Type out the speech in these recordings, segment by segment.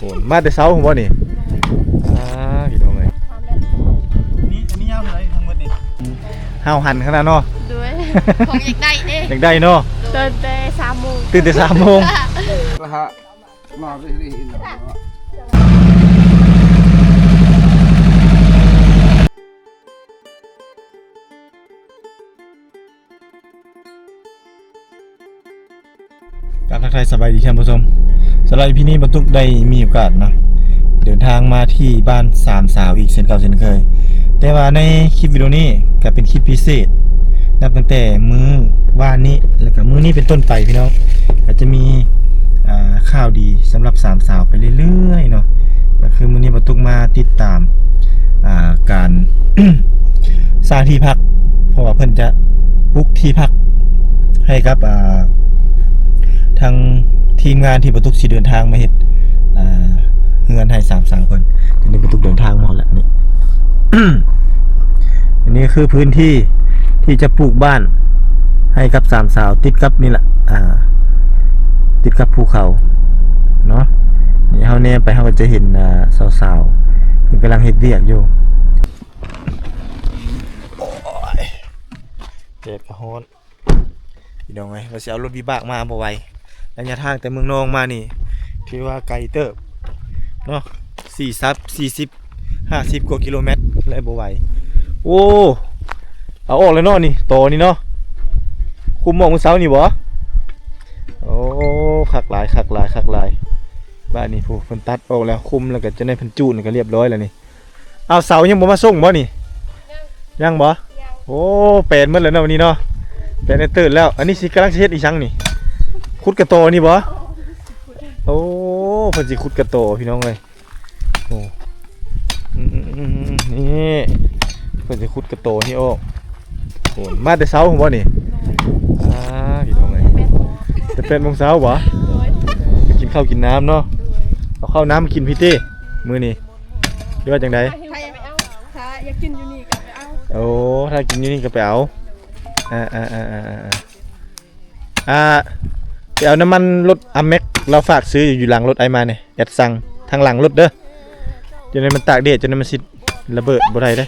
ໂອ້ ມາແຕ່ເຊົ້າພຸ້ນບໍ່ນີ້? ອ່າ ພີ່ນ້ອງເອີຍ ນີ້ ອັນນີ້ຍາວເທົ່າໃດທັງໝົດນີ້? ຫ້າວຫັນຂະໜາດເນາະ. ໂດຍ ຂອງຢາກໄດ້ເດ້ ຢາກໄດ້ເນາະ. ຕື່ນແຕ່ສາມໂມງ ຕື່ນແຕ່ສາມໂມງ. ມາເລື້ອຍໆເນາະ. ກາບທັກທາຍສະບາຍດີທ່ານຜູ້ຊົມ. ສຳລັບອີພີນີ້ ບ່າວຕຸກໄດ້ມີໂອກາດເນາະ ເດີນທາງມາທີ່ບ້ານສາມສາວອີກເຊັ່ນເກົ່າເຊັ່ນເຄີຍ, ແຕ່ວ່າໃນຄລິບວິດີໂອນີ້ກໍເປັນຄລິບພິເສດ ນັບຕັ້ງແຕ່ມື້ວານນີ້ ແລ້ວກໍມື້ນີ້ເປັນຕົ້ນໄປ ພີ່ນ້ອງ ກໍຈະມີ ອ່າ ຂ່າວດີສຳລັບສາມສາວໄປເລື້ອຍໆເນາະ. ກໍຄືມື້ນີ້ບ່າວຕຸກມາຕິດຕາມ ອ່າ ການ ສ້າງທີ່ພັກ ເພາະວ່າເພິ່ນຈະປຸກທີ່ພັກໃຫ້ກັບ ອ່າ ທາງທີມງານທີ່ບ່າວຕຸກຊິເດີນທາງມາເຮັດ ອ່າ ເຮືອນໃຫ້ສາມສາວເພິ່ນ. ຕອນນີ້ບ່າວຕຸກເດີນທາງມາຮອດແລ້ວນີ້ ອັນນີ້ຄືພື້ນທີ່ທີ່ຈະປູກບ້ານໃຫ້ກັບສາມສາວ ຕິດກັບນີ້ລະ ອ່າ ຕິດກັບພູເຂົາເນາະ. ນີ້ເຮົາແນມໄປ ເຮົາກໍຈະເຫັນ ອ່າ ສາວໆ ເພິ່ນກຳລັງເຮັດວຽກຢູ່. ໂອ້ຍ ແດດກໍຮ້ອນ ພີ່ນ້ອງເອີຍ. ວ່າຊິເອົາລົດວິບາກມາບໍ່ໄຫວ, ໄລຍະທາງແຕ່ເມືອງນອງມານີ້ ຖືວ່າໄກເຕີບເນາະ ສີ່ສິບ ສີ່ສິບ ຫ້າສິບກວ່າກິໂລແມັດ ແລ້ວບໍ່ໄຫວ. ໂອ້ ເອົາອອກແລ້ວເນາະນີ້ ຕໍນີ້ເນາະ ຄຸມອອກມື້ເຊົ້ານີ້ບໍ່? ໂອ້ ຄັກຫຼາຍ ຄັກຫຼາຍ ຄັກຫຼາຍ. ບາດນີ້ຜູ້ເພິ່ນຕັດອອກແລ້ວ ຄຸມແລ້ວກໍຈະໄດ້ເພິ່ນຈູດ ແລ້ວກໍລຽບຮ້ອຍແລ້ວນີ້. ອ້າວ ເສົາຍັງບໍ່ມາສົ່ງບໍ່ນີ້? ຍັງ ຍັງບໍ່? ຍັງ. ໂອ້ ແປນໝົດແລ້ວເນາະ ວັນນີ້ເນາະ ແປນໄດ້ເຕີບແລ້ວ. ອັນນີ້ຊິ ກຳລັງຊິເຮັດອີ່ຫຍັງນີ້? ຂຸດກະຕໍນີ້ບໍ່? ໂອ້ ເພິ່ນຊິຂຸດກະຕໍ ພີ່ນ້ອງເອີຍ. ໂອ້ ອືມໆໆໆ ນີ້ ເພິ່ນຊິຂຸດກະຕໍນີ້ອອກ. ໂອ້ ມາແຕ່ເຊົ້າພຸ້ນບໍ່ນີ້? ອ່າ ພີ່ນ້ອງເອີຍ ແຕ່ແປດໂມງເຊົ້າບໍ່? ໂດຍ ໄປກິນເຂົ້າກິນນ້ຳເນາະ. ໂດຍ ເອົາເຂົ້ານ້ຳມາກິນພີ້ຕິ ມື້ນີ້ ຫຼືວ່າຈັ່ງໃດ? ໃຜເອົາ ຖ້າຢາກກິນຢູ່ນີ້ກໍໄປເອົາ. ໂອ້ ຖ້າກິນຢູ່ນີ້ກໍໄປເອົາ. ອ່າໆໆໆໆ ອ່າ ໄປເອົານ້ຳມັນລົດອາແມັກ ລາວຝາກຊື້ຢູ່ຫຼັງລົດອ້າຍມາແດ່ ແອັດສັ່ງທາງຫຼັງລົດເດີ. ຈະໄດ້ມັນຕາກແດດ ຈະໄດ້ມັນຊິລະເບີດບໍ່ໄດ້ເດ້.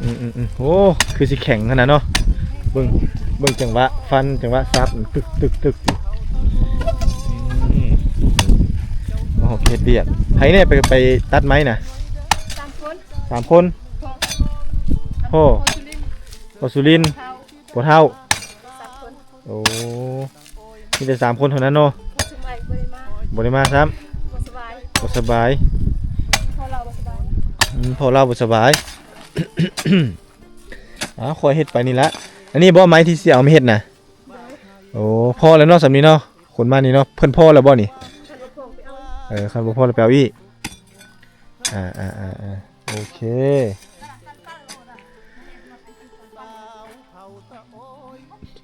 ອືມໆໆ ໂອ້ ຄືຊິແຂງຂະໜາດເນາະ. ເບິ່ງ ເບິ່ງຈັງຫວະຟັນ ຈັງຫວະສັບ ຕຶກໆໆ. ອືມ ໂອ້ ເຮັດວຽກ. ໃຜແດ່ໄປ ໄປຕັດໄມ້ນະ? ສາມຄົນ ສາມຄົນ. ພໍ່ ພໍ່ສຸລິນ ພໍ່ສຸລິນ ພໍ່ເຖົ້າ ສາມຄົນ. ໂອ້ ມີແຕ່ສາມຄົນເທົ່ານັ້ນເນາະ. ພໍ່ສະໄໝບໍ່ໄດ້ມາ ບໍ່ໄດ້ມາຊ້ຳ ບໍ່ສະບາຍ ບໍ່ສະບາຍ. ພໍ່ລາວບໍ່ສະບາຍ ອືມ ພໍ່ລາວບໍ່ສະບາຍ. ອ້າວ ຂ້ອຍເຮັດໄປນີ້ລະ. ອັນນີ້ບໍ່ໄມ້ທີ່ຊິເອົາມາເຮັດນະ? ໂອ້ ພໍແລ້ວເນາະ ສ່ຳນີ້ເນາະ. ຄົນມານີ້ເນາະ ເພິ່ນພໍແລ້ວບໍ່ນີ້? ຄັນບໍ່ພໍໄປເອົາ ເອີ ຄັນບໍ່ພໍແລ້ວໄປເອົາອີກ. ອ່າໆໆໆ ໂອເຄ.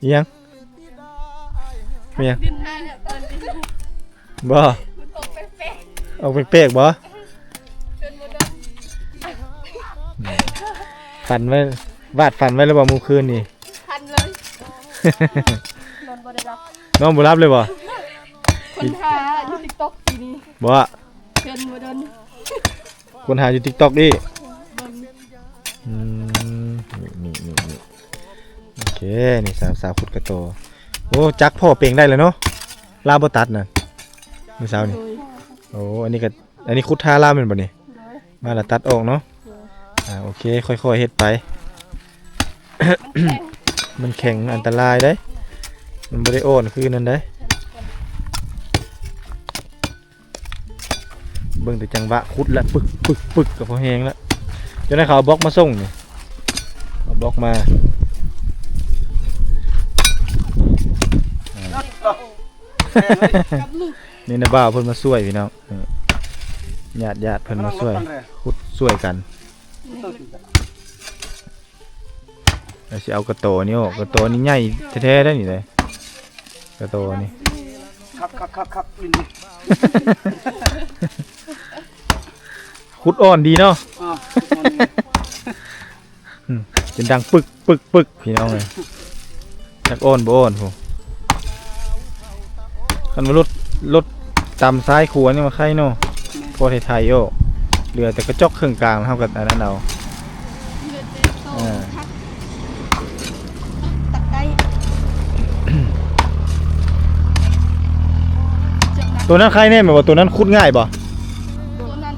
ອີຫຍັງ? ແມ່ນຫຍັງ? ບໍ່ ອອກແປກໆບໍ່? ຝັນໄວ້ ວາດຝັນໄວ້ແລ້ວບໍ່ມື້ຄືນນີ້? ຝັນເລີຍ ນອນບໍ່ໄດ້ຫຼັບ ນອນບໍ່ຫຼັບເລີຍບໍ່? ຄົ້ນຫາຢູ່ຕິກຕັອກປີນີ້ ບໍ່? ເຫັນບໍ່ດົນ ຄົ້ນຫາຢູ່ຕິກຕັອກອີກ. ອືມ ນີ້ໆໆ ໂອເຄ. ນີ້ສາມສາວຂຸດກະຕໍ. ໂອ້ ຈັກພໍ່ເປັງໄດ້ແລ້ວເນາະ ລາວບໍ່ຕັດນະ ມື້ເຊົ້ານີ້. ໂອ້ ອັນນີ້ກໍ ອັນນີ້ຂຸດທ່າລາວແມ່ນບໍ່ນີ້? ມາລະຕັດອອກເນາະ. ອ່າ ໂອເຄ ຄ່ອຍໆເຮັດໄປ. ມັນແຂງ ອັນຕະລາຍເດ້ ມັນບໍ່ໄດ້ອ່ອນຄືນັ້ນເດ້. ເບິ່ງແຕ່ຈັງຫວະຂຸດລະ ປຶກໆໆ ກໍພໍແຮງລະ. ເຈົ້ານາຍເຂົາເອົາບລັອກມາສົ່ງນີ້ ເອົາບລັອກມາ. ນີ້ນະ ບ່າວເພິ່ນມາຊ່ວຍ ພີ່ນ້ອງ. ເອີ ຍາດໆເພິ່ນມາຊ່ວຍ ຂຸດຊ່ວຍກັນ. ແລ້ວຊິເອົາກະຕໍນີ້ອອກ ກະຕໍນີ້ໃຫຍ່ແທ້ໆໄດ໋ນີ້ເດ້ ກະຕໍນີ້. ຄັກໆໆໆ ດິນ ຂຸດອ່ອນດີເນາະ. ອ່າ ອ່ອນດີ ອືມ ຈົນດັງປຶກໆໆ ພີ່ນ້ອງເອີຍ. ຈັກອ່ອນບໍ່ອ່ອນພຸ້ນ. ຄັນວ່າລົດ ລົດ ຕຳຊ້າຍຂວານີ້ມາໄຄເນາະ ພໍໄຖໆອອກ ເຫຼືອແຕ່ກະຈອກເຄິ່ງກາງ ເຮົາກະອັນນັ້ນເອົາ ເອີ ໂຕນັ້ນໄຄແນ່ແມ່ນບໍ່? ໂຕນັ້ນຂຸດງ່າຍບໍ່? ໂຕນັ້ນ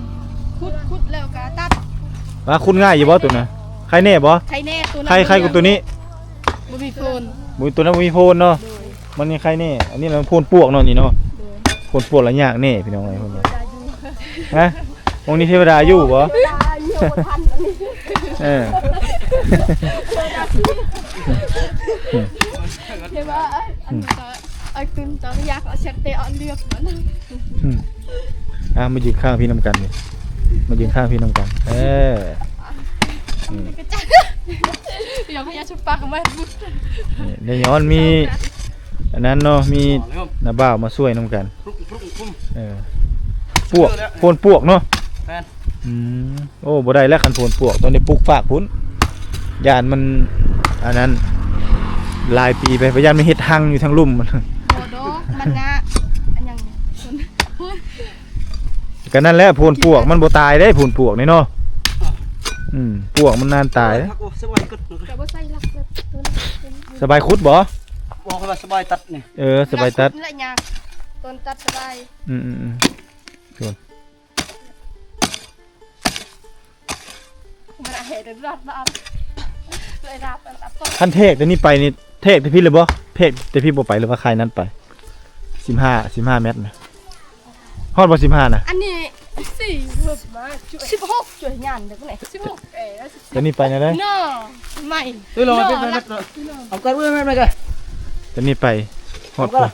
ຂຸດ ຂຸດແລ້ວກະຕັດ ວ່າຂຸດງ່າຍຢູ່ບໍ່ໂຕນັ້ນ? ໄຄແນ່ບໍ່? ໄຄແນ່ໂຕນັ້ນ ໄຄ ໄຄກວ່າໂຕນີ້ ບໍ່ມີໂພນ ບໍ່ ໂຕນັ້ນບໍ່ມີໂພນເນາະ ໂດຍ ມັນຍັງໄຄແນ່ ອັນນີ້ລະໂພນປວກເນາະ ນີ້ເນາະ ໂດຍ ໂພນປວກລະຍາກແນ່ພີ່ນ້ອງເອີຍ ເທວະດາຢູ່ ຮະ ໝ່ອງນີ້ເທວະດາຢູ່ບໍ່? ເທວະດາຢູ່ບໍ່ທັນອັນນີ້ ເອີ ເທວະດາ ອັນນີ້ກະ ອາ ຕຶງຕອນຢາກເອົາເຊັດເຕອອນເລືອກມັນ ອືມ ອ່າ ມາຢືນຂ້າງພີ່ນຳກັນນີ້ ມາຢືນຂ້າງພີ່ນຳກັນ ເອີ ນີ້ ຢາກໃຫ້ຍາຊຸບປາກະມາ ນີ້ ໄດ້ຍ້ອນມີອັນນັ້ນເນາະ ມີນ້າບ່າວມາຊ່ວຍນຳກັນ ເອີ ປວກ ໂພນປວກເນາະ ແມ່ນ ອືມ ໂອ້ ບໍ່ໄດ້ແລ້ວຄັນໂພນປວກ ຕ້ອງໄດ້ປຸກຟາກພຸ້ນ ຢ້ານມັນອັນນັ້ນ ຫຼາຍປີໄປ ຢ້ານມັນເຮັດຮັງຢູ່ທາງລຸ່ມ ບໍ່ດອກ ມັນງະ ອັນຫຍັງ ກະນັ້ນແຫຼະ ໂພນປວກມັນບໍ່ຕາຍເດ້ ໂພນປວກນີ້ເນາະ ອືມ ປວກມັນນານຕາຍ ກະບໍ່ໃສ່ຫຼັກ ສະບາຍຂຸດບໍ່? ບໍ່ ເຂົາວ່າສະບາຍຕັດນີ້ ເອີ ສະບາຍຕັດ ແລະຍາກ ຕົ້ນຕັດສະບາຍ ອືມໆ ມັນເຮັດໄດ້ລອດລອດ ເລີຍລາບອັນລາບ ຄັນແທກແຕ່ນີ້ໄປນີ້ ແທກແຕ່ພີ້ເລີຍບໍ່? ແທກແຕ່ພີ້ບໍ່ໄປ ຫຼືວ່າໄຄນັ້ນໄປ? ສິບຫ້າ ສິບຫ້າແມັດນະ ຮອດບໍ່ສິບຫ້ານະ? ອັນນີ້ສີ່ ສິບຫົກ ຊ່ວຍຍານເດີນີ້ ສິບຫົກ ເອີ ແຕ່ນີ້ໄປແນວໃດ? ນອ ໄໝ ເອີ ລອງໄປ ເອົາກັນເບິ່ງແມ່ນໄໝກະ ແຕ່ນີ້ໄປຮອດບໍ່?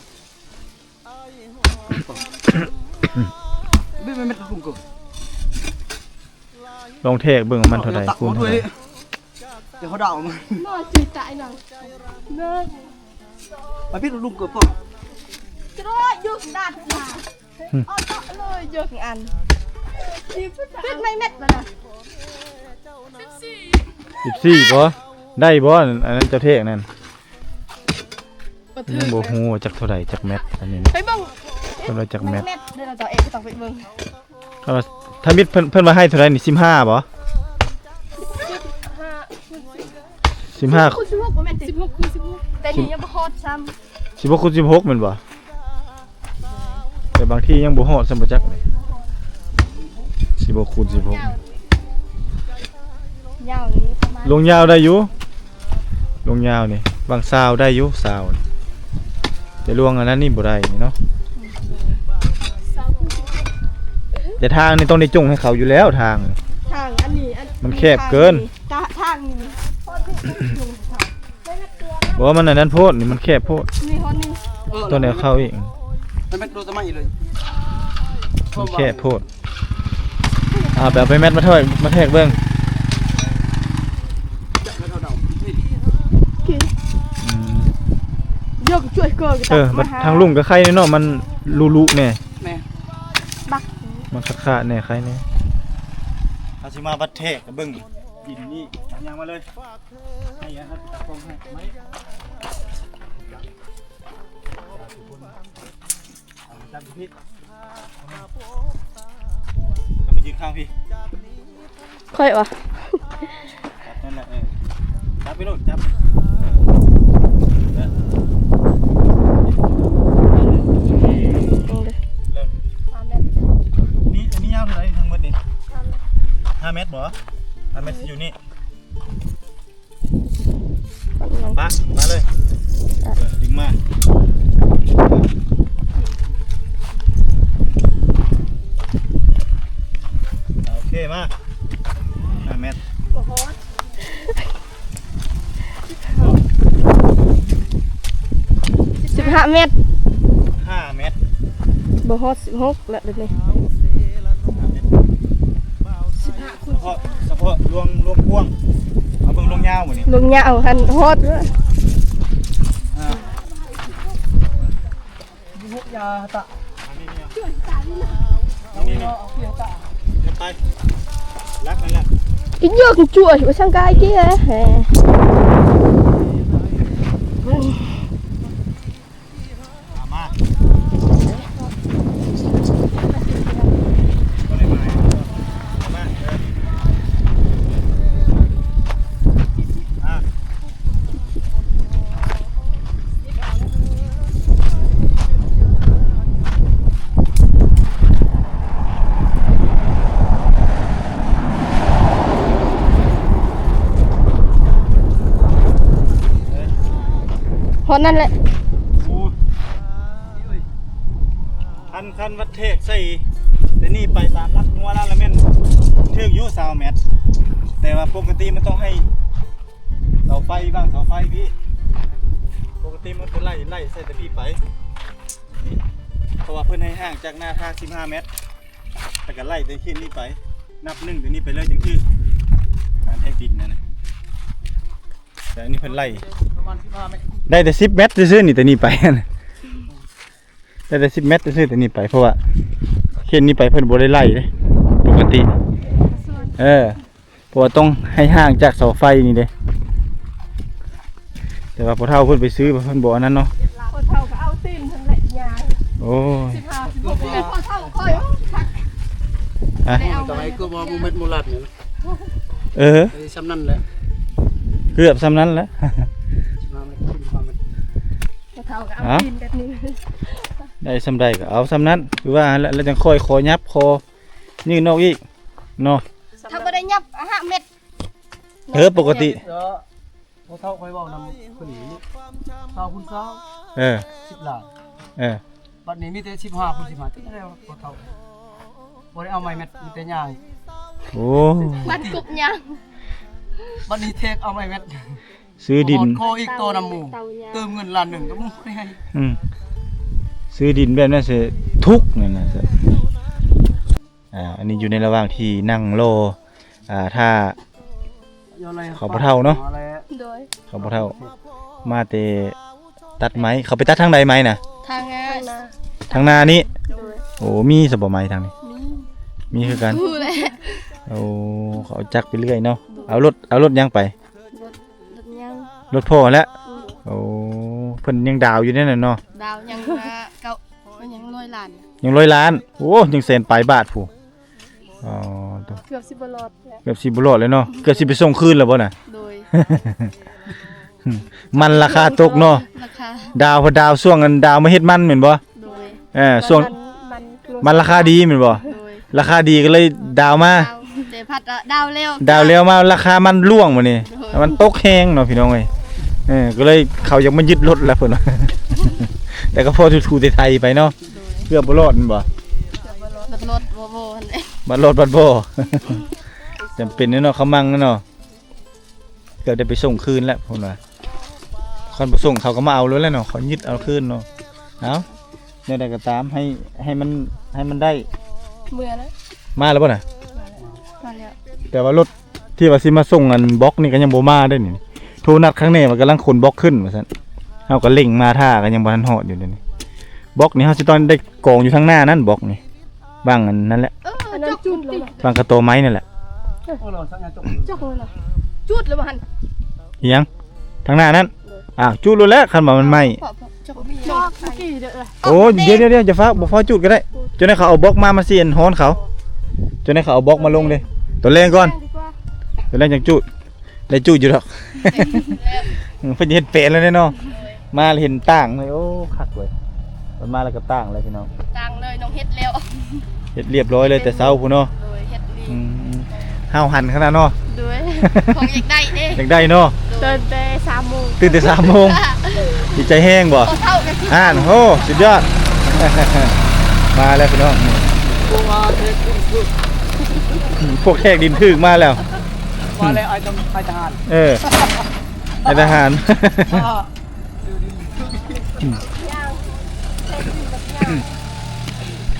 ລອງແທກເບິ່ງວ່າມັນເທົ່າໃດ ຄູນເທົ່າໃດ ດຽວເຂົາດາວມາ ມາຊິຕາຍນະ ມາປິດລຸງເກີບປອງ ຈະໂດຍຢູ່ສະດັດນະ ອືມ ເອົາເຈາະເລີຍຢູ່ອັນ ປິດໄມ້ແມັດລະນະ ສິບສີ່ ບໍ່ ໄດ້ບໍ່ ອັນນັ້ນເຈົ້າແທກນັ້ນ ຍັງບໍ່ຮູ້ວ່າຈັກເທົ່າໃດ ຈັກແມັດ ອັນນີ້ນະ ໄປເບິ່ງ ເພິ່ນວ່າຈັກແມັດ ແມັດເດີ ເຈົ້າເອກກໍຕ້ອງໄປເບິ່ງ ຖ້າ ຖ້າມິດເພິ່ນ ເພິ່ນວ່າໃຫ້ເທົ່າໃດນີ້ ສິບຫ້າບໍ່? ສິບຫ້າ ສິບຫ້າ ຄູນສິບຫົກ ບໍ່ແມ່ນຕິ ສິບຫົກ ຄູນສິບຫົກ ແຕ່ນີ້ຍັງບໍ່ຮອດຊ້ຳ ສິບຫົກ ຄູນສິບຫົກ ແມ່ນບໍ່? ແຕ່ບາງທີຍັງບໍ່ຮອດຊ້ຳບໍ່ຈັກ ສິບຫົກ ຄູນສິບຫົກ ຍາວນີ້ປະມານ ລວງຍາວໄດ້ຢູ່ ລວງຍາວນີ້ ຫວ່າງຊາວໄດ້ຢູ່ ຊາວ ແຕ່ລວງອັນນັ້ນນີ້ບໍ່ໄດ້ນີ້ເນາະ ແຕ່ທາງນີ້ຕ້ອງໄດ້ຈົ່ງໃຫ້ເຂົາຢູ່ແລ້ວ ທາງ ທາງອັນນີ້ ອັນ ມັນແຄບເກີນ ທາງນີ້ ທາງນີ້ ບໍ່ວ່າມັນອັນນັ້ນໂພດ ນີ້ມັນແຄບໂພດ ນີ້ຮອດນີ້ ເອີ ຕ້ອງໄດ້ເອົາເຂົ້າອີກ ມັນແມັດໂດດຕະໄມເລີຍ ມັນແຄບໂພດ ເອົາໄປ ເອົາໄປແມັດມາຖອຍ ມາແທກເບິ່ງ ອືມ ເອີ ທາງລຸ່ມກະໄຄເນາະ ມັນລຸໆແນ່ ແມ່ນ ບັກ ມັນຄາດໆແນ່ ໄຄແນ່ ເຮົາຊິມາບັດແທກກະເບິ່ງ ດິນນີ້ ຍ່າງມາເລີຍ ໃຫ້ ໃຫ້ຕາກ້ອງໃຫ້ ມານີ້ ຈັບຢູ່ພີ້ ເອົາມາຢືນຂ້າງພີ້ ຂ້ອຍຫວາ? ຈັບນັ້ນແຫຼະ ເອີ ຈັບໄປໂລດ ຈັບ ເອີ ນີ້ ອັນນີ້ຍາວເທົ່າໃດທັງໝົດນີ້? ຫ້າແມັດບໍ່? ຫ້າແມັດຊິຢູ່ນີ້ ປະ ມາເລີຍ ເອີ ດຶງມາ ໂອເຄ ມາ ຫ້າແມັດ ບໍ່ຮອດ ສິບຫ້າແມັດ ຫ້າແມັດ ບໍ່ຮອດສິບຫົກລະເດນີ້ ຫ້າແມັດ ສິບຫ້າ ສະເພາະ ສະເພາະລວງ ລວງກວ້າງ ເອົາເບິ່ງລວງຍາວມື້ນີ້ ລວງຍາວຫັ້ນຮອດເດີ ອ່າ ອີກເຍອະກະຈວຍວ່າສັງກາຍເກຍແຮ ມາ ມາ ອດນັ້ນແຫຼະ. ໂອ້ຍ ຄັນ ຄັນວັດແທກໃສ່ແຕ່ນີ້ໄປຕາມຫຼັກຫົວລາວລະແມ່ນຖືກຢູ່ຊາວແມັດ, ແຕ່ວ່າປົກກະຕິມັນຕ້ອງໃຫ້ເສົາໄຟ ວາງເສົາໄຟພີ້, ປົກກະຕິມັນຄືໄລ່ ໄລ່ໃສ່ແຕ່ພີ້ໄປ. ເພາະວ່າເພິ່ນໃຫ້ຫ່າງຈາກໜ້າທາງສິບຫ້າແມັດ ແລ້ວກໍໄລ່ແຕ່ເຂດນີ້ໄປ ນັບໜຶ່ງແຕ່ນີ້ໄປເລີຍ ຈັ່ງຖືກການແທກດິນນັ້ນນະ. ແຕ່ອັນນີ້ເພິ່ນໄລ່ ປະມານສິບຫ້າແມັດ ໄດ້ແຕ່ສິບແມັດຊື່ໆ ນີ້ ແຕ່ນີ້ໄປ ໄດ້ແຕ່ສິບແມັດຊື່ໆ ແຕ່ນີ້ໄປ ເພາະວ່າເຂດນີ້ໄປເພິ່ນບໍ່ໄດ້ໄລ່ເດ້ ປົກກະຕິ ເອີ ເພາະວ່າຕ້ອງໃຫ້ຫ່າງຈາກເສົາໄຟນີ້ເດ້. ແຕ່ວ່າພໍ່ເຖົ້າເພິ່ນໄປຊື້ ເພິ່ນບໍ່ອັນນັ້ນເນາະ. ພໍ່ເຖົ້າກໍເອົາຕີນເພິ່ນແຫຼະຍ່າງ. ໂອ້ຍ ສິບຫ້າ ສິບຫົກແລ້ວ ພໍ່ເຖົ້າຂ້ອຍຄັກ. ຮະ? ໄດ້ເອົາ ສະໄໝ ກໍບໍ່ ບໍ່ແມ່ນບໍ່ລັດນີ້. ເອີ ໄດ້ສ່ຳນັ້ນແຫຼະ ເກືອບສ່ຳນັ້ນແຫຼະ. ເຖົ້າກໍເອົາ ເອົ້າ ຕີນແບບນີ້ ໄດ້ສ່ຳໃດກໍເອົາສ່ຳນັ້ນ ຄືວ່າຫັ້ນແຫຼະ. ແລ້ວຈັ່ງຄ່ອຍຂໍຫຍັບ ຂໍຍື່ນອອກອີກເນາະ. ຖ້າບໍ່ໄດ້ຫຍັບ ຫ້າແມັດ. ເອີ ປົກກະຕິ ເອີ ພໍ່ເຖົ້າຂ້ອຍເວົ້ານຳເພິ່ນນີ້ ຊາວຄູນຊາວ ເອີ ສິບລ້ານ ເອີ ບັດນີ້ມີແຕ່ສິບຫ້າຄູນສິບຫ້າ ຈັກແລ້ວພໍ່ເຖົ້າ ບໍ່ໄດ້ເອົາໄມ້ແມັດ ມີແຕ່ຍ່າງ. ໂອ້ ມັນກຸບຍ່າງ ບັດນີ້ແທກເອົາໄມ້ແມັດ ຊື້ດິນ ຂໍອີກຕໍ່ນຳໝູ່ ເຕີມເງິນລ້ານໜຶ່ງກໍບໍ່ໄດ້ໃຫ້. ອືມ ຊື້ດິນແບບນັ້ນຊິທຸກນັ້ນນະ. ອ່າ ອັນນີ້ຢູ່ໃນລະຫວ່າງທີ່ນັ່ງລໍ ອ່າ ຖ້າ ເຂົາພໍ່ເຖົ້າເນາະ. ໂດຍ ເຂົາພໍ່ເຖົ້າມາແຕ່ຕັດໄມ້. ເຂົາໄປຕັດທາງໃດໄມ້ນະ? ທາງໜ້າ ທາງໜ້ານີ້. ໂດຍ ໂອ້ ມີສະບໍ່ໄມ້ທາງນີ້? ມີ ມີຄືກັນ. ໂອ້ ເຂົາເອົາຈັກໄປເລື້ອຍເນາະ. ເອົາລົດ ເອົາລົດຫຍັງໄປ? ລົດ ລົດຫຍັງ? ລົດພໍ່ແຫຼະ. ໂອ້ ເພິ່ນຍັງດາວຢູ່ເດ້ນັ້ນເນາະ. ດາວຍັງວ່າເກົ້າ ມັນຍັງຮ້ອຍລ້ານ ຍັງຮ້ອຍລ້ານ. ໂອ້ ຍັງແສນປາຍບາດພຸ້ນ. ອໍ ເກືອບຊິບໍ່ລອດແລ້ວ ເກືອບຊິບໍ່ລອດແລ້ວເນາະ. ເກືອບຊິໄປສົ່ງຄືນແລ້ວບໍ່ນະ? ໂດຍ ມັນລາຄາຕົກເນາະ. ລາຄາ ດາວ ດາວຊ່ວງອັນດາວມາເຮັດມັນແມ່ນບໍ່? ໂດຍ ເອີ ຊ່ວງມັນ ມັນລາຄາດີແມ່ນບໍ່? ໂດຍ ລາຄາດີກໍເລີຍດາວມາ. ດາວ ແຕ່ພັດວ່າດາວແລ້ວ ດາວແລ້ວມາລາຄາມັນລ່ວງບັດນີ້. ໂດຍ ມັນຕົກແຮງເນາະພີ່ນ້ອງເອີຍ. ເອີ ກໍເລີຍເຂົາຢາກມາຍຶດລົດແລ້ວເພິ່ນວ່າ ແຕ່ກໍພໍຖູໆໄຖໄປເນາະ. ໂດຍ ເກືອບບໍ່ລອດແມ່ນບໍ່? ບັດລອດບໍ່ ບໍ່ ບັດລອດບັດບໍ່. ຈຳເປັນເນາະ ເຂົາມັ່ງເນາະ. ເກືອບໄດ້ໄປສົ່ງຄືນແລ້ວເພິ່ນວ່າ. ຄັນບໍ່ສົ່ງເຂົາກໍມາເອົາໂລດແລ້ວເນາະ ເຂົາຍຶດເອົາຄືນເນາະ. ເອົ້າ ແນວໃດກໍຕາມ ໃຫ້ ໃຫ້ມັນ ໃຫ້ມັນໄດ້. ເມືອແລ້ວ ມາແລ້ວບໍ່ນະ? ມາແລ້ວ ມາແລ້ວ. ແຕ່ວ່າລົດທີ່ວ່າຊິມາສົ່ງອັນບລັອກນີ້ກໍຍັງບໍ່ມາເດ້ນີ້. ໂທນັດຄັ້ງແນ່ວ່າກຳລັງຂົນບລັອກຂຶ້ນວ່າຊັ້ນ. ເຮົາກໍເລັ່ງມາຖ້າກໍຍັງບໍ່ທັນຮອດຢູ່ເດນີ້. ບລັອກນີ້ເຮົາຊິຕ້ອງໄດ້ກອງຢູ່ທາງໜ້ານັ້ນ ບລັອກນີ້ ວາງອັນນັ້ນແຫຼະ. ເອີ ອັນນັ້ນຈຸດແລ້ວ ວາງກະຕໍໄມ້ນັ້ນແຫຼະ. ຈົກແລ້ວ ຈຸດແລ້ວບໍ່ຫັ້ນ? ອີຫຍັງ? ທາງໜ້ານັ້ນ? ເອີ ອ້າວ ຈຸດໂລດແຫຼະ ຄັນວ່າມັນໄໝ້. ໂອ້ ດຽວໆໆ ຢ່າຟ້າວ ບໍ່ຟ້າວຈຸດກໍໄດ້. ເຈົ້ານາຍເຂົາເອົາບລັອກມາ ມັນຊິອັນຮ້ອນເຂົາ. ເຈົ້ານາຍເຂົາເອົາບລັອກມາລົງເດ້ ຕອນແລງກ່ອນ. ຕອນແລງຈັ່ງຈຸດ. ໄດ້ຈຸຢູ່ດອກ. ເພິ່ນເຮັດແປນແລ້ວເນາະ. ມາແລ້ວເຫັນຕ່າງເລີຍ ໂອ້ ຄັກເວີຍ. ເພິ່ນມາແລ້ວກໍຕ່າງເລີຍພີ່ນ້ອງ ຕ່າງເລີຍ. ນ້ອງເຮັດແລ້ວ ເຮັດລຽບຮ້ອຍເລີຍແຕ່ເຊົ້າພຸ້ນເນາະ. ໂດຍ ເຮັດດີ. ອືມ ຫ້າວຫັນຂະໜາດເນາະ. ໂດຍ ຂອງຢາກໄດ້ເດ້ ຢາກໄດ້ເນາະ. ໂດຍ ຕື່ນແຕ່ສາມໂມງ ຕື່ນແຕ່ສາມໂມງ. ດີໃຈແຮງບໍ່? ອ່ານ ໂອ້ ສຸດຍອດ. ມາແລ້ວພີ່ນ້ອງ ພວກແທກດິນຖືກ ອືມ ພວກແທກດິນຖືກມາແລ້ວ. ມາແລ້ວ ອ້າຍ ອ້າຍທະຫານ. ເອີ ອ້າຍທະຫານ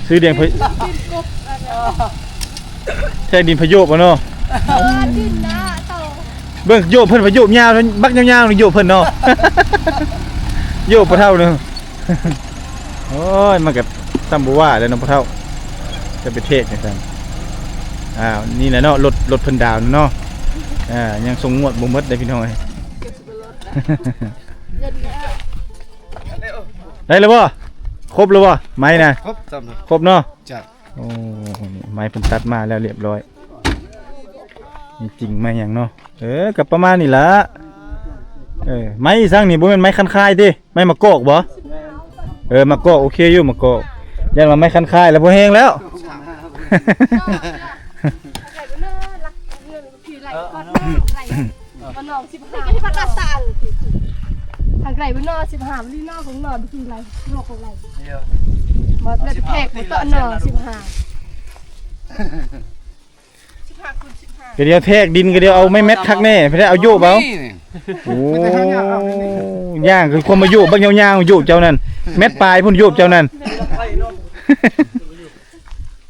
ຊື້ດຽງ ແທກດິນພະໂຍບເອົາເນາະ. ເອີ ດິນນະ ເບິ່ງໂຍບເພິ່ນ ພະໂຍບຍາວ ບັກຍາວໆ ໂຍບເພິ່ນເນາະ. ໂຍບພໍ່ເຖົ້າເນາະ. ໂອ້ຍ ມັນກໍຊ້ຳບໍ່ວ່າແລ້ວເນາະພໍ່ເຖົ້າ ຈະໄປເທດຈັ່ງຊັ້ນ. ອ້າວ ນີ້ແຫຼະເນາະ ລົດ ລົດເພິ່ນດາວເນາະ. ອ່າ ຍັງສົ່ງງວດບໍ່ໝົດເດ້ພີ່ນ້ອງເອີຍ. ໄດ້ແລ້ວບໍ່? ຄົບແລ້ວບໍ່? ໄມ້ນະ ຄົບ ຄົບເນາະ. ໂອ້ ນີ້ໄມ້ເພິ່ນຕັດມາແລ້ວລຽບຮ້ອຍ. ມີຈິງໄມ້ຫຍັງເນາະ. ເອີ ກໍປະມານນີ້ລະ. ເອີ ໄມ້ອີ່ສັງນີ້ ບໍ່ແມ່ນໄມ້ຄັນຄາຍຕິ? ໄມ້ມະກອກບໍ່? ເອີ ມະກອກ ໂອເຄຢູ່ ມະກອກ. ຢ້ານວ່າໄມ້ຄັນຄາຍແລ້ວບໍ່ແຮງແລ້ວ. ທາງໄກບໍ່ນໍ ສິບຫ້າບໍ່ລີນໍ ຂອງນໍບໍ່ຄືໄລໂລກຂອງໄລ ເອີ ບໍ່ໄດ້ແພກບໍ່ເຕາະນໍ ສິບຫ້າ ສິບຫ້າຄູນສິບຫ້າ ກະດຽວແທກດິນ ກະດຽວເອົາໄມ້ແມັດຄັກແນ່ ໄປໄດ້ເອົາໂຍບເອົາ ໂອ້ ຍ່າງຄືຄວາມມາໂຍບ ບັກຍາວໆ ໂຍບເຈົ້ານັ້ນ ແມັດປາຍພຸ້ນ ໂຍບເຈົ້ານັ້ນ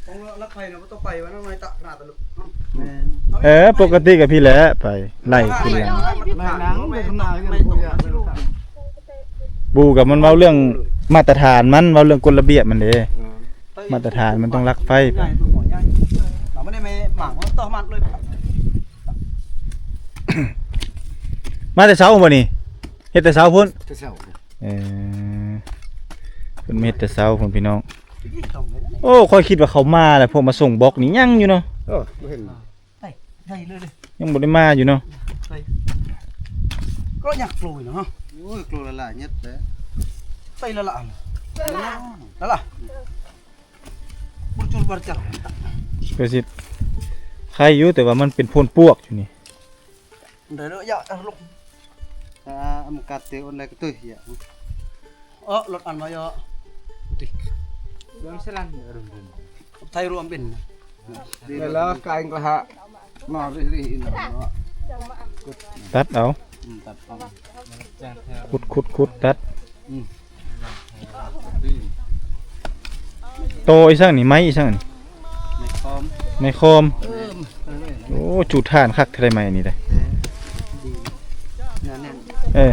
ຂອງລັກໄຟນະບໍ່ຕ້ອງໄປວ່ານ້ອຍຕະໜ້າຕະລຸ ແມ່ນ ເອີ ປົກກະຕິກະພີ້ແຫຼະ ໄປໄລ່ຂຶ້ນແລ້ວ ບູກະມັນເວົ້າເລື່ອງມາດຕະຖານມັນ ເວົ້າເລື່ອງກົດລະບຽບມັນເດ້ ມາດຕະຖານມັນຕ້ອງລັກໄຟໄປ ມາແຕ່ເຊົ້າບໍ່ນີ້ ເຮັດແຕ່ເຊົ້າພຸ້ນ ແຕ່ເຊົ້າ ເອີ ເພິ່ນມາເຮັດແຕ່ເຊົ້າພຸ້ນພີ່ນ້ອງ ໂອ້ ຂ້ອຍຄິດວ່າເຂົາມາແລ້ວ ພວກມາສົ່ງບລັອກນີ້ຍັງຢູ່ເນາະ ເອີ ບໍ່ເຫັນ ໄປ ໄປເລີຍເລີຍ ຍັງບໍ່ໄດ້ມາຢູ່ເນາະ ໄປ ກໍຍັງໂກຍເນາະ ໂອ້ຍ ໂກຍລະລະເຫງັດເດ້ ໄປລະລະ ລະລະ ລະລະ ບໍ່ຈຸດບໍ່ຈັກ ກໍຊິໄຄຢູ່ ແຕ່ວ່າມັນເປັນໂພນປວກຢູ່ນີ້ Nda lo ya, ah, lo. Ah, am kate on lai ketuh ya. Oh, lot an ma yo. Ti. Dam selan rum rum. Tai ru ambin. Lala kain kelaha. Ma rih rih ina. ຕັດເອົາ Hmm, tat. ຂຸດຂຸດຂຸດຕັດ Hmm. ໂຕອີ່ສັງນີ້ ໄມ້ອີ່ສັງນີ້ ໄມ້ຄອມ ໄມ້ຄອມ ເອີ ໂອ້ ຈູດຖານຄັກແທ້ໄມ້ນີ້ເດ້ ເອີ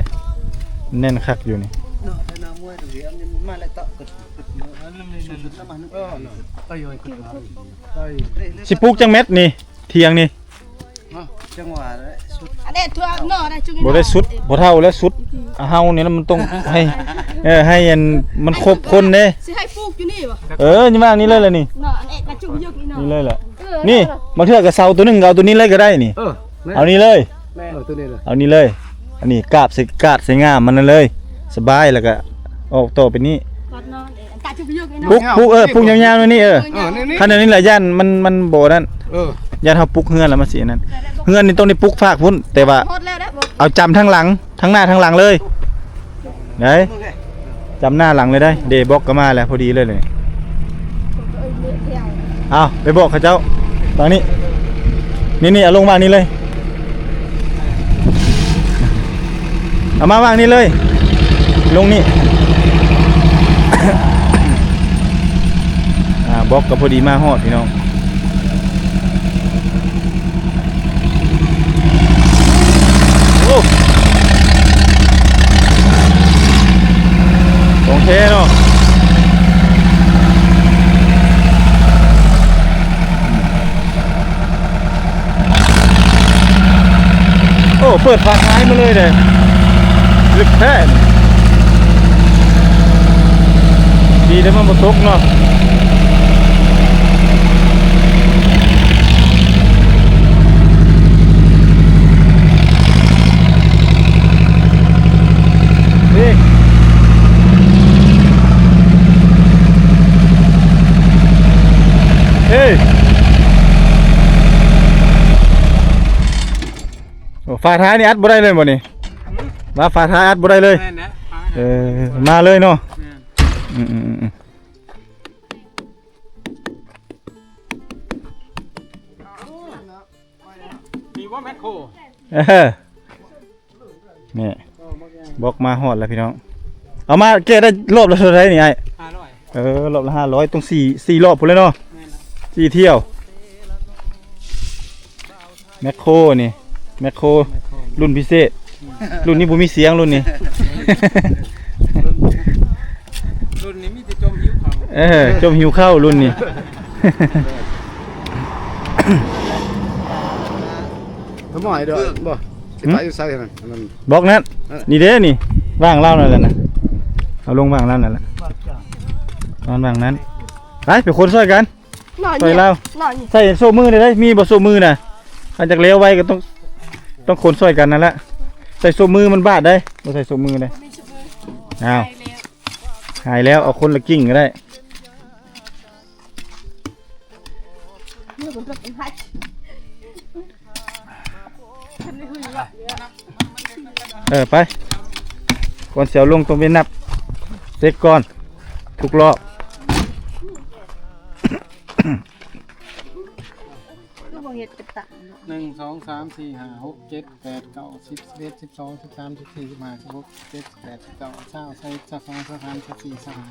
ແໜ້ນຄັກຢູ່ນີ້ ຊິປູກຈັກແມັດນີ້ ຖຽງນີ້ ຈັງຫວະ ສຸດ ອັນນີ້ທົ່ວເນາະ ໄດ້ຈຸ ບໍ່ໄດ້ສຸດ ບໍ່ເທົ່າແລ້ວ ສຸດເຮົານີ້ລະ ມັນຕ້ອງໃຫ້ ເອີ ໃຫ້ອັນ ມັນຄົບຄົນເດ້ ຊິໃຫ້ປູກຢູ່ນີ້ບໍ່ ເອີ ຢູ່ໝ່າງນີ້ເລີຍລະນີ້ ເນາະ ອັນນີ້ກະຈຸກຢູ່ນີ້ເນາະ ນີ້ເລີຍລະ ເອີ ນີ້ ບາງເທື່ອກະເສົາໂຕໜຶ່ງ ກະເອົາໂຕນີ້ເລີຍກະໄດ້ນີ້ ເອີ ເອົານີ້ເລີຍ ແມ່ນ ເອີ ໂຕນີ້ເລີຍ ເອົານີ້ເລີຍ ອັນນີ້ກາບໃສ່ ກາດໃສ່ງາມມັນນັ້ນເລີຍ ສະບາຍ ລະກະອອກຕໍ່ໄປນີ້ ປຸກ ປຸກ ເອີ ປຸກຍາວໆ ນີ້ ເອີ ເອີ ນີ້ ຄັນແນວນີ້ລະ ຢ້ານມັນ ມັນບໍ່ນັ້ນ ເອີ ຢ້ານເຮົາປຸກເຮືອນລະມັນຊິອັນນັ້ນ ເຮືອນນີ້ຕ້ອງໄດ້ປຸກຟາກພຸ້ນ ແຕ່ວ່າ ເອົາຈຳທາງຫຼັງ ທາງໜ້າທາງຫຼັງເລີຍ ໄດ້ ຈຳໜ້າຫຼັງເລີຍໄດ້ ເດ ບລັອກກະມາແລ້ວ ພໍດີເລີຍ ເອົາ ໄປບອກເຂົາເຈົ້າ ວາງນີ້ ນີ້ໆ ເອົາລົງວາງນີ້ເລີຍ ເອົາມາວາງນີ້ເລີຍ ລົງນີ້ ອ່າ ບລັອກກະພໍດີມາຮອດພີ່ນ້ອງ ໂອ້ ຂອງແທ້ເນາະ ໂອ້ ເປີດຝາທ້າຍມາເລີຍເດ້ ລຶກແທ້ ດີແຕ່ມັນບໍ່ຕົກເນາະ ເອີ ເອີ ໂອ້ ຝາທ້າຍນີ້ອັດບໍ່ໄດ້ເລີຍບໍ່ນີ້? ວ່າຝາທ້າຍອັດບໍ່ໄດ້ເລີຍ? ແມ່ນແຫຼະ ເອີ ມາເລີຍເນາະ ແມ່ນ ອືມໆ ມີບໍ່ແມັກໂຄ? ເອີ ນີ້ ບລັອກມາຮອດແລ້ວພີ່ນ້ອງ ເອົາມາແກະໄດ້ລອບລະເທົ່າໃດນີ້ອ້າຍ? ຫ້າຮ້ອຍ ເອີ ລອບລະຫ້າຮ້ອຍ ຕ້ອງສີ່ ສີ່ລອບພຸ້ນແຫຼະເນາະ ແມ່ນລະ ສີ່ຖ້ຽວ ແມັກໂຄນີ້ ແມັກໂຄ ແມັກໂຄ ລຸ້ນພິເສດ ອືມ ລຸ້ນນີ້ບໍ່ມີສຽງ ລຸ້ນນີ້ ລຸ້ນນີ້ມີແຕ່ຈົ່ມຫິວເຂົ້າ ເອີ ຈົ່ມຫິວເຂົ້າລຸ້ນນີ້ ບໍ່ ຊິໄປຢູ່ໃສຫັ້ນ ອັນນັ້ນ ບລັອກນັ້ນ ເອີ ນີ້ເດ້ນີ້ ວາງລາວນັ້ນແຫຼະນະ ເອົາລົງວາງລາວນັ້ນແຫຼະ ວາງ ວາງນັ້ນ ໄປ ໄປຂົນຊ່ອຍກັນ ໜ້ອຍ ໄປລາວ ໜ້ອຍ ໃສ່ໂສ້ມືໄດ້ ມີບໍ່ໂສ້ມືນະ? ຄັນຢາກແລ້ວໄວກໍຕ້ອງ ຕ້ອງຂົນຊ່ອຍກັນນັ້ນແຫຼະ ໃສ່ໂສ້ມືມັນບາດໄດ໋ ບໍ່ໃສ່ໂສ້ມືໄດ໋ ບໍ່ມີໂສ້ມື ອ້າວ ຫາຍແລ້ວ ຫາຍແລ້ວ ເອົາຄົນລະກິ່ງກໍໄດ້ ເອີ ໄປ ໂຄ ກ່ອນຊິເອົາລົງຕ້ອງໄປນັບເຊັກກ່ອນ ທຸກລອບ. ຄືບໍ່ເຮັດເປັນຕັກເນາະ ໜຶ່ງ ສອງ ສາມ ສີ່ ຫ້າ ຫົກ ເຈັດ ແປດ ເກົ້າ ສິບ ສິບເອັດ ສິບສອງ ສິບສາມ ສິບສີ່ ສິບຫ້າ ສິບຫົກ ສິບເຈັດ ສິບແປດ ສິບເກົ້າ ຊາວ ຊາວເອັດ ຊາວສອງ ຊາວສາມ ຊາວສີ່ ຊາວຫ້າ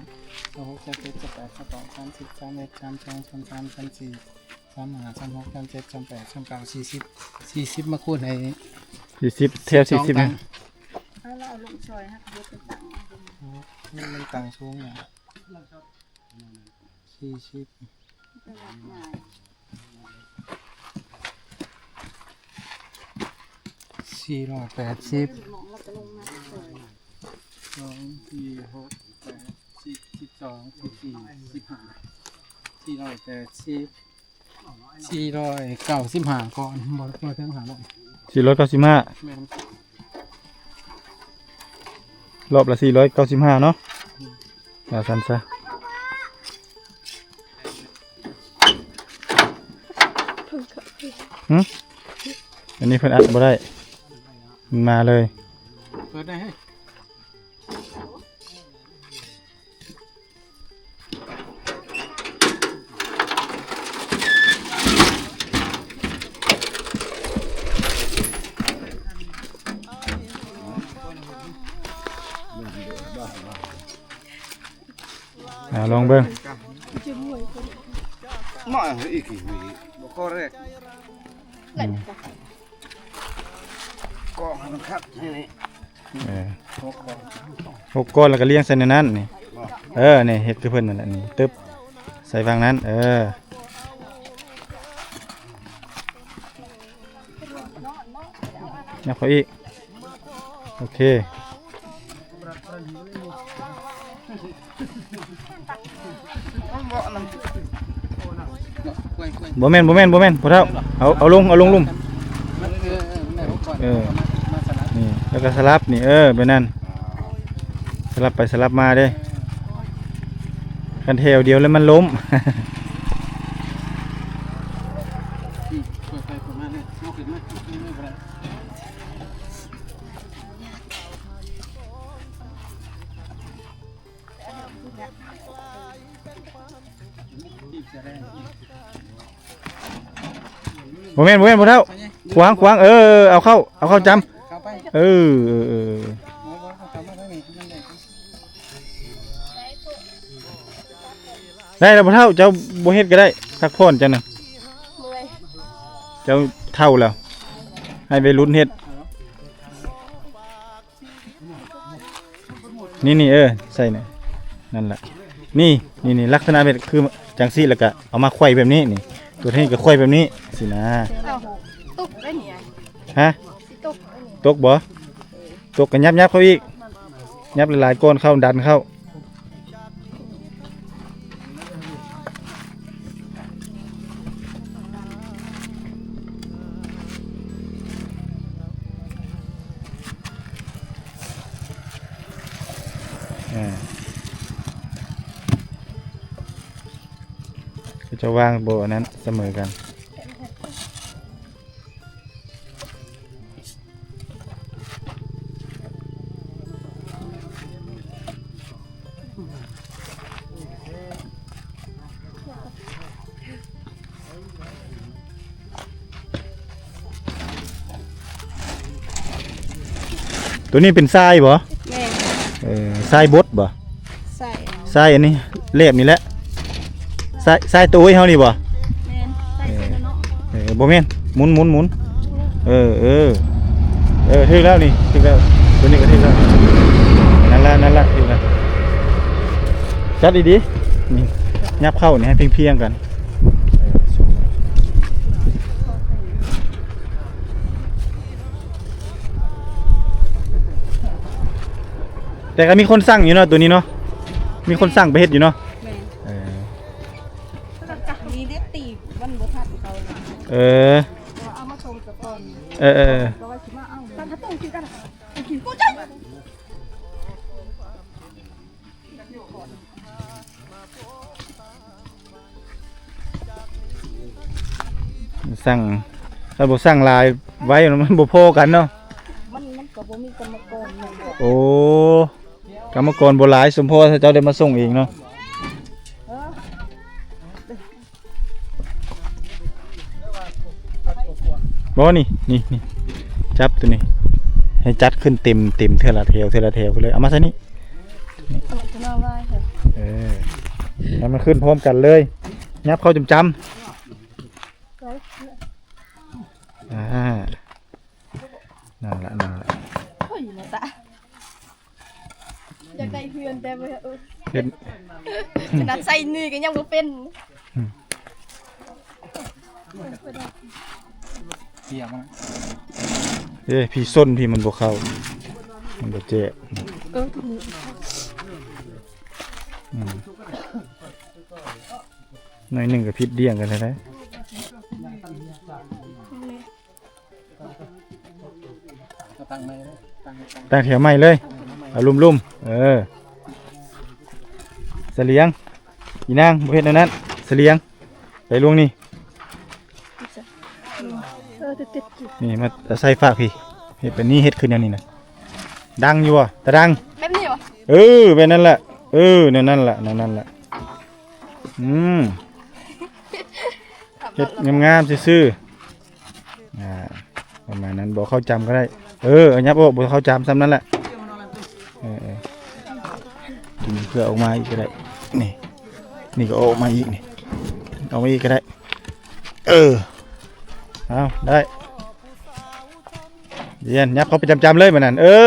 ຊາວຫົກ ຊາວເຈັດ ຊາວແປດ ຊາວເກົ້າ ສາມສິບ ສາມເອັດ ສາມສອງ ສາມສາມ ສາມສີ່ ສາມຫ້າ ສາມຫົກ ສາມເຈັດ ສາມແປດ ສາມເກົ້າ ສີ່ສິບ ສີ່ສິບ ມາຄູນໃຫ້ ສີ່ສິບ ແຖວສີ່ສິບ ສອງຕັງ ເອົາລະ ເອົາລົງຊອຍ ຮັກເຮັດເປັນຕັງ ໂອ້ ມັນຕັງສູງຫຍັງ ສີ່ສິບ ສີ່ຮ້ອຍແປດສິບ ສອງ ສີ່ ຫົກ ແປດ ສິບ ສິບສອງ ສິບສີ່ ສິບຫ້າ ສີ່ຮ້ອຍແປດສິບ ສີ່ຮ້ອຍເກົ້າສິບຫ້າກ່ອນ ບໍ່ ບໍ່ເຖິງຫ້າຮ້ອຍ ສີ່ຮ້ອຍເກົ້າສິບຫ້າ ແມ່ນ ລອບລະສີ່ຮ້ອຍເກົ້າສິບຫ້າເນາະ ວ່າຊັ້ນຊະ. ຫຶ? ອັນນີ້ເພິ່ນອັດບໍ່ໄດ້ ມັນມາເລີຍ ເປີດໄດ້ເຮີ້ຍ. ອ່າ ລອງເບິ່ງ ມາອີກ ບໍ່ຂໍແລກ ອືມ ກໍໃຫ້ມັນຄັກໃຫ້ນີ້ ເອີ ຫົກກ້ອນ ຫົກກ້ອນ ແລ້ວກໍລຽງໃສ່ໃນນັ້ນນີ້ ບໍ່ ເອີ ນີ້ເຮັດຄືເພິ່ນນັ້ນແຫຼະ ນີ້ ຕຶບ ໃສ່ຝັ່ງນັ້ນ ເອີ ຍັບເຂົ້າອີກ ໂອເຄ ບໍ່ແມ່ນ ບໍ່ແມ່ນ ບໍ່ແມ່ນ ພໍ່ເຖົ້າ ເອົາ ເອົາລົງ ເອົາລົງລຸ່ມ ເອີ ນີ້ ແລ້ວກໍສະຫຼັບນີ້ ເອີ ແບບນັ້ນ ສະຫຼັບໄປສະຫຼັບມາເດ້ ຄັນແຖວດຽວແລ້ວມັນລົ້ມ. ບໍ່ແມ່ນ ບໍ່ແມ່ນ ພໍ່ເຖົ້າ ຂວາງ ຂວາງ ເອີ ເອົາເຂົ້າ ເອົາເຂົ້າຈຳ ເອີ ເອີ ເອີ ໄດ້ແລ້ວພໍ່ເຖົ້າ ເຈົ້າບໍ່ເຮັດກໍໄດ້ ພັກຜ່ອນເຈົ້ານະ ເມື່ອຍ ເຈົ້າເຖົ້າແລ້ວ ໃຫ້ໄວລຸ້ນເຮັດ. ນີ້ໆ ເອີ ໃສ່ນີ້ ນັ້ນລະ ນີ້ໆ ລັກສະນະແບບຄືຈັ່ງຊີ້ ແລ້ວກະເອົາມາໄຂວ້ແບບນີ້ ນີ້ ຕົວນີ້ກະໄຂວ້ແບບນີ້ຊີ້ນະ ເອົາ ຕົກໄດ້ນີ້ ຮະ ຕົກໄດ້ນີ້ ຕົກບໍ່? ຕົກກະຫຍັບໆ ເຂົ້າອີກ ຫຍັບຫຼາຍໆ ກ່ອນເຂົ້າ ດັນເຂົ້າ. ອ່າ ເຂົາເຈົ້າວາງບໍ່ອັນນັ້ນສະເໝີກັນ. ໂຕນີ້ເປັນຊາຍບໍ່? ແມ່ນ ເອີ ຊາຍບົດບໍ່? ຊາຍ ຊາຍອັນນີ້ ແຫຼບນີ້ແຫຼະ ຊາຍ ຊາຍໂຕຍເຮົານີ້ບໍ່? ແມ່ນ ຊາຍເຊນເນາະ ເອີ ບໍ່ແມ່ນ ໝຸນ ໝຸນ ໝຸນ ເອີ ເອີ ເອີ ຖືກແລ້ວນີ້ ຖືກແລ້ວ ໂຕນີ້ກໍຖືກແລ້ວ ນັ້ນລະ ນັ້ນລະ ຖືກແລ້ວ ຈັບດີໆ ນີ້ ຫຍັບເຂົ້ານີ້ໃຫ້ພຽງໆກັນ ເອີ ແຕ່ກໍມີຄົນສັ່ງຢູ່ເນາະ ໂຕນີ້ເນາະ ມີຄົນສັ່ງໄປເຮັດຢູ່ເນາະ ແມ່ນ ເອີ ມີເດັດຕີບ ມັນບໍ່ທັນເຂົານະ ເອີ ເອົາມາສົ່ງສະກ່ອນ ເອີ ເອີ ກໍວ່າຊິມາເອົາ ສັ່ງ ຖ້າບໍ່ສັ່ງຫຼາຍໄວ້ ມັນບໍ່ພໍກັນເນາະ ມັນ ມັນກໍບໍ່ມີກຳມະກອນແມ່ນບໍ່? ໂອ້ ກຳມະກອນບໍ່ຫຼາຍ ສົມພໍຖ້າເຈົ້າໄດ້ມາສົ່ງເອງເນາະ. ບໍ່ ນີ້ ນີ້ ນີ້ ຈັບໂຕນີ້ ໃຫ້ຈັດຂຶ້ນເຕັມ ເຕັມເທື່ອລະແຖວ ເທື່ອລະແຖວເລີຍ. ເອົາມາໃສ່ນີ້ ນີ້ ເອົາໂຕນ້ອຍໄວ້ເຖາະ. ເອີ ໃຫ້ມັນຂຶ້ນພ້ອມກັນເລີຍ. ຫຍັບເຂົ້າຈຳໆ. ອ່າ ນັ້ນລະ ນັ້ນລະ. ໂອ້ຍ ນະຕາ ຢາກໄດ້ເຮືອນແຕ່ວ່າ ເອີ ເຮັດ ຂະໜາດໃສ່ໜີ່ກໍຍັງບໍ່ເປັນ. ອືມ ເສຍມັນ ເອີ ພີ້ສົ້ນ ພີ້ມັນບໍ່ເຂົ້າ ມັນບໍ່ແຈກ. ເອີ ອືມ ໜ້ອຍໜຶ່ງກໍຜິດດ່ຽງກັນແທ້ໆ. ເອົາຕັ້ງໃໝ່ເລີຍ ຕັ້ງ ຕັ້ງ ຕັ້ງແຖວໃໝ່ເລີຍ ເອົາລຸ່ມໆ. ເອີ ສະຫຼຽງ ອີນາງ ບໍ່ເຮັດແນວນັ້ນ ສະຫຼຽງ ໄປລວງນີ້. ເອີ ຕິດໆ ນີ້ ມາໃສ່ຝາກພີ້ ເຮັດແບບນີ້ ເຮັດຄືແນວນີ້ນະ. ດັງຢູ່ບໍ່ ຕາດັງ? ແບບນີ້ບໍ່? ເອີ ແບບນັ້ນແຫຼະ ເອີ ແນວນັ້ນແຫຼະ ແນວນັ້ນແຫຼະ. ອືມ ເຮັດງາມໆ ຊື່ໆ. ອ່າ ປະມານນັ້ນ ບໍ່ເຂົ້າຈຳກໍໄດ້. ເອີ ເອົາຫຍັບອອກ ບໍ່ເຂົ້າຈຳ ສ່ຳນັ້ນແຫຼະ. ເອີ ເອີ ດຶງເພື່ອອອກມາອີກກໍໄດ້. ນີ້ ນີ້ກໍອອກມາອີກ ນີ້ ອອກມາອີກກໍໄດ້. ເອີ ເອົາ ໄດ້. ຢ້ຽມ ຫຍັບເຂົ້າໄປຈຳໆ ເລີຍ ບາດນັ້ນ. ເອີ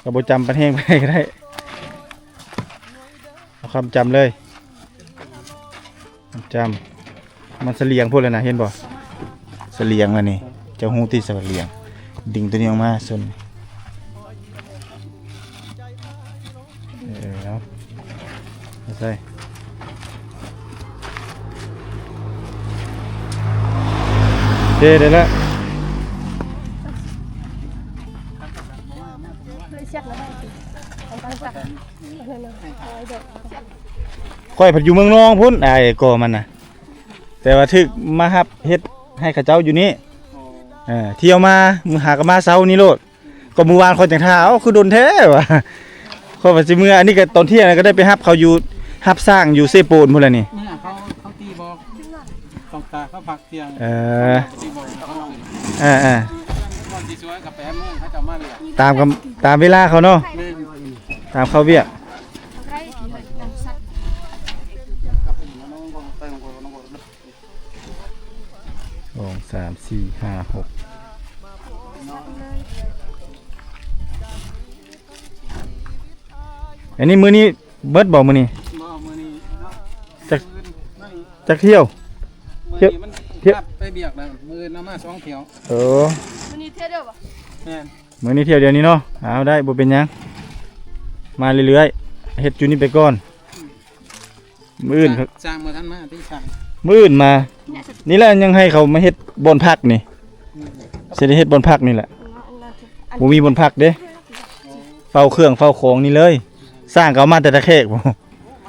ກໍບໍ່ຈຳປານແຮງປານໃດກໍໄດ້ ເອົາຄຳຈຳເລີຍ ຈຳ. ມັນສະຫຼຽງໂພດແລ້ວນະ ເຫັນບໍ່ ສະຫຼຽງລະນີ້. ເຈົ້າຮູ້ຕິສະຫຼຽງ ດຶງໂຕນີ້ອອກມາ ສົ້ນ. ເອີ ເອົາ ເອົາໃສ່ ເດ້ ໄດ້ແລ້ວ. ຂ້ອຍພັດຢູ່ເມືອງນອງພຸ້ນ ອ້າຍກໍມັນນະ ແຕ່ວ່າຖືກມາຮັບເຮັດໃຫ້ເຂົາເຈົ້າຢູ່ນີ້. ເອີ ທ່ຽວມາ ມື້ຫາກໍມາເຊົ້ານີ້ໂລດ. ກໍມື້ວານຂ້ອຍຈັ່ງຖ້າ ເອົ້າ ຄືດົນແທ້ວ່າ ຂ້ອຍວ່າຊິເມືອ. ອັນນີ້ກໍຕອນທ່ຽງກໍໄດ້ໄປຮັບເຂົາຢູ່ ຮັບຊ່າງຢູ່ເຊໂປນພຸ້ນແຫຼະນີ້. ເມືອເຂົາ ເຂົາຕີບໍ່ ຕ້ອງຕາເຂົາພັກທ່ຽງ. ເອີ ເຂົາຕີບໍ່ ເຂົາເອົາ. ເອີໆ ກ່ອນຊິສວຍກໍແປດໂມງເຂົາເຈົ້າມາວຽກ ຕາມກັບ ຕາມເວລາເຂົາເນາະ. ແມ່ນ ຕາມເຂົາວຽກ. ສອງ ສາມ ສີ່ ຫ້າ ຫົກ ອັນນີ້ມື້ນີ້ເບິດບໍ່ມື້ນີ້? ບໍ່ ມື້ນີ້ເນາະ. ຈັກ ມື້ນີ້ ຈັກທ່ຽວ? ມື້ນີ້ມັນ ທ່ຽວ ຮັບໄປວຽກແລ້ວ ມື້ອື່ນເອົາມາສອງທ່ຽວ. ເອີ ມື້ນີ້ທ່ຽວດຽວບໍ່? ແມ່ນ ມື້ນີ້ທ່ຽວດຽວນີ້ເນາະ. ເອົາ ໄດ້ ບໍ່ເປັນຫຍັງ ມາເລື້ອຍໆ ເຮັດຢູ່ນີ້ໄປກ່ອນ. ມື້ອື່ນ ຊ່າງ ຊ່າງບໍ່ທັນມາຕິ ຊ່າງ ມື້ອື່ນມາ. ນີ້ແຫຼະ ຍັງໃຫ້ເຂົາມາເຮັດບ່ອນພັກນີ້. ອືມ ຊິໄດ້ເຮັດບ່ອນພັກນີ້ແຫຼະ. ບໍ່ມີບ່ອນພັກເດ້ ເຝົ້າເຄື່ອງເຝົ້າຂອງນີ້ເລີຍ. ຊ່າງກໍເອົາມາແຕ່ຕາແຂກພຸ້ນ. ມ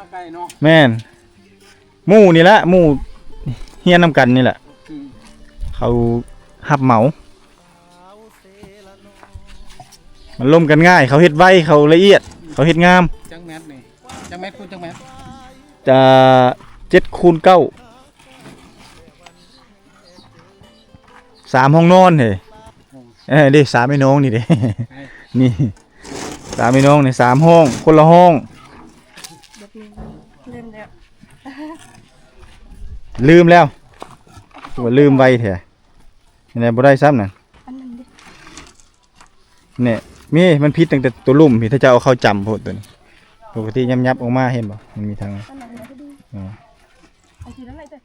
າໄກເນາະ. ແມ່ນ ໝູ່ນີ້ແຫຼະ ໝູ່ຮຽນນຳກັນນີ້ແຫຼະ. ອືມ ເຂົາຮັບເໝົາ. ມັນລົມກັນງ່າຍ ເຂົາເຮັດໄວ ເຂົາລະອຽດ ເຂົາເຮັດງາມ. ຈັກແມັດນີ້? ຈັກແມັດຄູນຈັກແມັດ? ຈະ ເຈັດຄູນເກົ້າ ສາມຫ້ອງນອນເດ. ໂອ້ ເອີ ເດ້ ສາມໄອ້ນ້ອງນີ້ເດ້. ໄອ້ ນີ້ ສາມໄອ້ນ້ອງນີ້ ສາມຫ້ອງ ຄົນລະຫ້ອງ. ລືມແລ້ວ ລືມແລ້ວ ວ່າລືມໄວແທ້. ແນວບໍ່ໄດ້ຊ້ຳນັ້ນ ອັນນັ້ນເດ້. ແນ່ ມີ ມັນຜິດຕັ້ງແຕ່ຕົວລຸ່ມພີ້ ຖ້າເຈົ້າເອົາເຂົ້າຈຳໂພດຕົວນີ້. ປົກກະຕິຫຍັບໆອອກມາ ເຫັນບໍ່ ມັນມີທາງ ອັນນັ້ນເດ້. ອໍ ອັນທີ່ນັ້ນແຫຼະເດີ.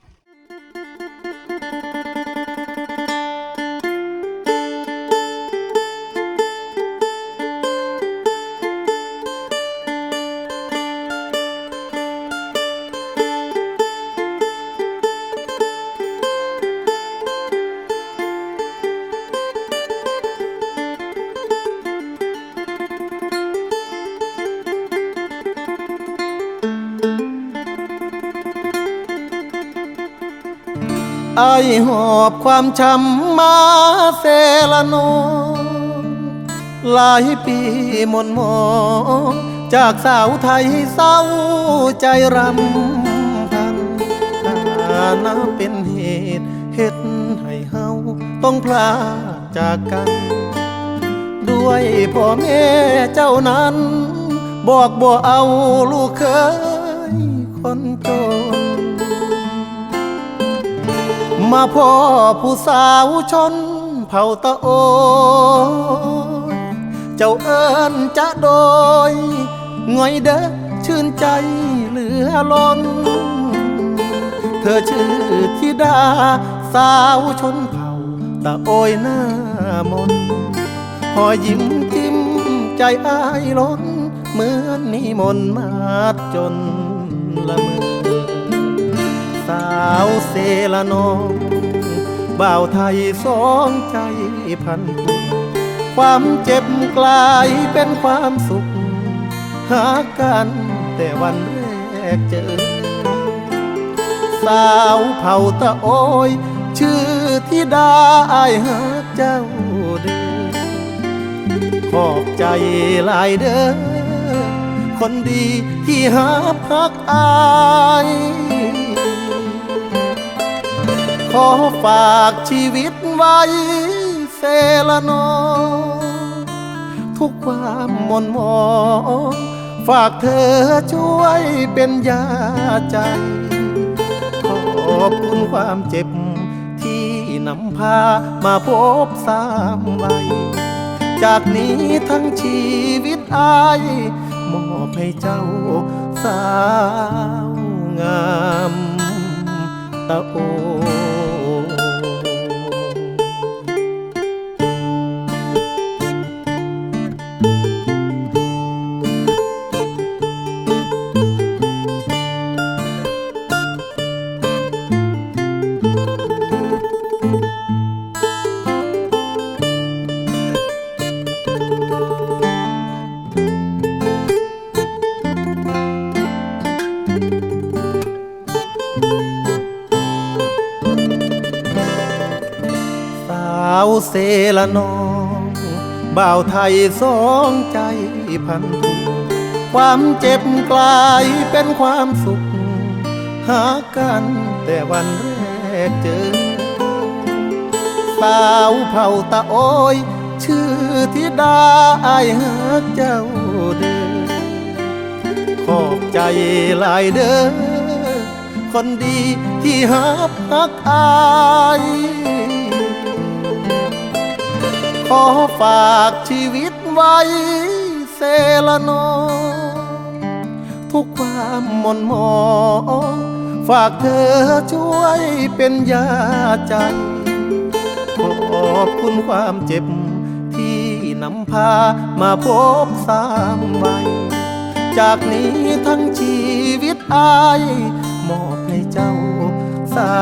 ອ້າຍຫອບຄວາມຊ້ຳມາແຊລະນ້ອງ ຫຼາຍປີໝົນໝອງ ຈາກສາວໄທເສົ້າໃຈຣຳພັນ ຖານະເປັນເຫດ ເຮັດໃຫ້ເຮົາຕ້ອງພລາກຈາກກັນ ດ້ວຍພໍ່ແມ່ເຈົ້ານັ້ນ ບອກບໍ່ເອົາລູກເຂີຍຄົນຈົນ ມາພໍ້ຜູ້ສາວຊົນ ເຜົ່າຕະໂອຍ ເຈົ້າເອີ້ນຈະໂດຍ ງ່ອຍເດີ ຊື່ນໃຈເຫຼືອລົ້ນ ເທີຊື່ທິດາ ສາວຊົນເຜົ່າຕະໂອຍໜ້າມົນ ຮອຍຍິ້ມຈິ້ມໃຈອ້າຍລົ້ນ ເໝືອນມີມົນມາດຈົນລະເມີ ສາວເຊລະນອງ ບ່າວໄທສອງໃຈພັນຜູກ ຄວາມເຈັບກລາຍເປັນຄວາມສຸກ ຮັກກັນແຕ່ວັນແລກເຈີ ສາວເຜົ່າຕະໂອຍ ຊື່ທິດາ ອ້າຍຮັກເຈົ້າເດີ ຂອບໃຈຫຼາຍເດີ ຄົນດີທີ່ຮັບຮັກອ້າຍ ຂໍຝາກຊີວິດໄວ້ເຊລະນອງ ທຸກຄວາມໝົນໝອງ ຝາກເທີຊ່ວຍເປັນຢາໃຈ ຂອບຄຸນຄວາມເຈັບ ທີ່ນຳພາມາພົບຊ້ຳໄວ ຈາກນີ້ທັງຊີວິດອ້າຍ ມອບໃຫ້ເຈົ້າສາວງາມຕະໂອຍ. ສາວເຊລະນອງ ບ່າວໄທສອງໃຈພັນຜູກ ຄວາມເຈັບກລາຍເປັນຄວາມສຸກ ຮັກກັນແຕ່ວັນແລກເຈີ ສາວເຜົ່າຕະໂອຍ ຊື່ທິດາ ອ້າຍຮັກເຈົ້າເດີ ຂອບໃຈຫຼາຍເດີ ຄົນດີທີ່ຮັບຮັກອ້າຍ ຂໍຝາກຊີວິດໄວ້ເຊລະນອງ ທຸກຄວາມໝົນໝອງ ຝາກເທີຊ່ວຍເປັນຢາໃຈ ຂອບຄຸນຄວາມເຈັບທີ່ນຳ ພາມາພົບຊ້ຳໄວ ຈາກນີ້ທັງຊີວິດອ້າຍ ມອບໃຫ້ເຈົ້າສາ